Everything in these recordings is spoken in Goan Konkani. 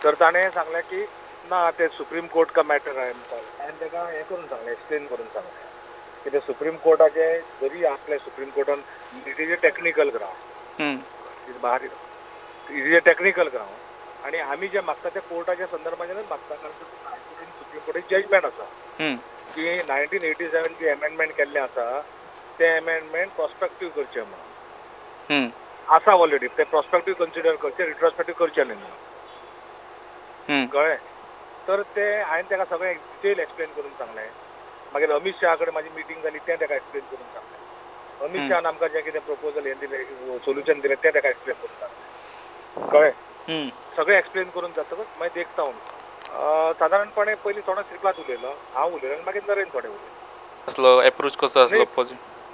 तर ताणें सांगलें की ना ते सुप्रीम कोर्ट का मॅटर आहे म्हणटा. हांवें ताका हें करून सांगलें, एक्सप्लेन करून सांगलें की ते सुप्रीम कोर्टाचे जरी आसले supreme कोर्टान it is a technical ground, बाहेर it is a technical ground आनी आमी जे मागता ते कोर्टाच्या संदर्भाचेरच मागता, कारण हायकोर्ट आनी सुप्रीम कोर्टाचे जजमेंट आसा की 1987 जे एमेंडमेंट केल्लें आसा ते एमेंडमेंट प्रोस्पेक्टीव करचें म्हणून आसा ऑलरेडी, ते प्रोस्पेक्टीव कन्सिडर करचे, रिट्रोस्पेक्टीव करचे न्ही म्हणून. कळ्ळें? तर ते हांवें ताका सगळें डिटेल एक्सप्लेन करून सांगलें. मागीर अमीत शाह कडेन म्हाजी मिटींग जाली तें ताका एक्सप्लेन करून सांगलें. अमीत शाहान आमकां जें कितें प्रपोजल हें दिलें, सोल्युशन दिलें तें ताका एक्सप्लेन करून सांगलें. कळ्ळें? सगळें एक्सप्लेन करून जातकच मागीर देखता हांव सादारणपणे पयलीं थोडो श्रीपाद उलयलो, हांव उलयलो आनी मागीर नरेन थोडे उलयलो. आसलो एप्रोच कसो आसलो?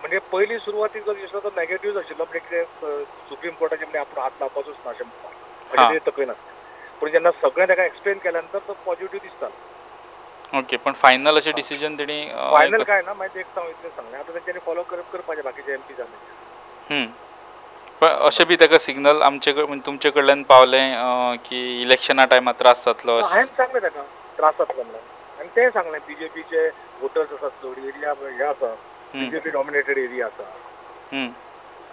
म्हणजे पयली सुरवातीक जो दिसलो तो नेगेटिव्ह आशिल्लो, म्हणजे कितें सुप्रीम कोर्टाचे म्हणजे आपूण हात लावपाचोच ना अशें म्हणपाक, अशें तेजें तकलेन आसलें. पूण जेन्ना सगळें ताका एक्सप्लेन केल्या नंतर तो पॉझिटिव्ह दिसतालो. ओके, पण फायनल अशें डिसिजन तेणी फायनल काय ना मागीर देखता हांव इतलें सांगलें. आतां तेंच्यांनी फॉलो करपाचें बाकीचे एम पी जाले. पण अशें बी ताका सिग्नल आमचे तुमचे कडल्यान पावलें की इलेक्शना टायमार त्रास जातलो? हांवें सांगलें ताका त्रास जातलो म्हणून, आनी तें सांगलें बीजेपीचे वोटर्स आसात चड, एरिया हे आसा बीजेपी डॉमिनेटेड एरिया आसा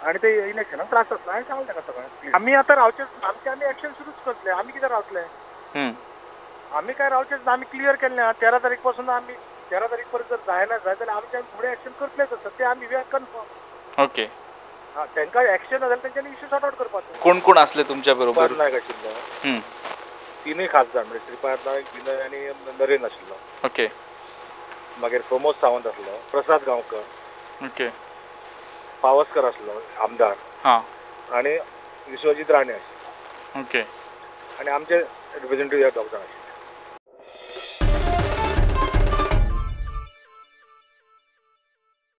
आनी ते इलेक्शनाक त्रास जातलो. हांवें सांगलें ताका सगळें. आमी आतां रावचेच, आमचें आमी एक्शन सुरूच करतले. आमी कित्याक रावतले? आमी काय रावचेच ना. आमी क्लियर केल्लें आहा 13 तारीख पासून, आमी 13 तारीख पर्यंत जर जायना जाय जाल्यार आमचे आमी फुडें एक्शन करतलेच आसा, ते आमी we are confirm. Okay, हां, तांकां एक्शन ना जाल्यार तेंच्यांनी इश्यू सॉर्ट आवट करपाचो. कोण कोण आसले तुमच्या बरोबर? नायक आशिल्लो, तिनूय खासदार म्हणजे श्रीपाद नायक, विनय आनी नरेन आशिल्लो. ओके, मागीर प्रमोद सावंत आसलो, प्रसाद गांवकर, ओके, पावसकर आसलो आमदार, हां, आनी विश्वजीत राणे आशिल्लो. ओके, आनी आमचे रिप्रेझेंटेटिव्ह ह्या दोग जाण आशिल्ले.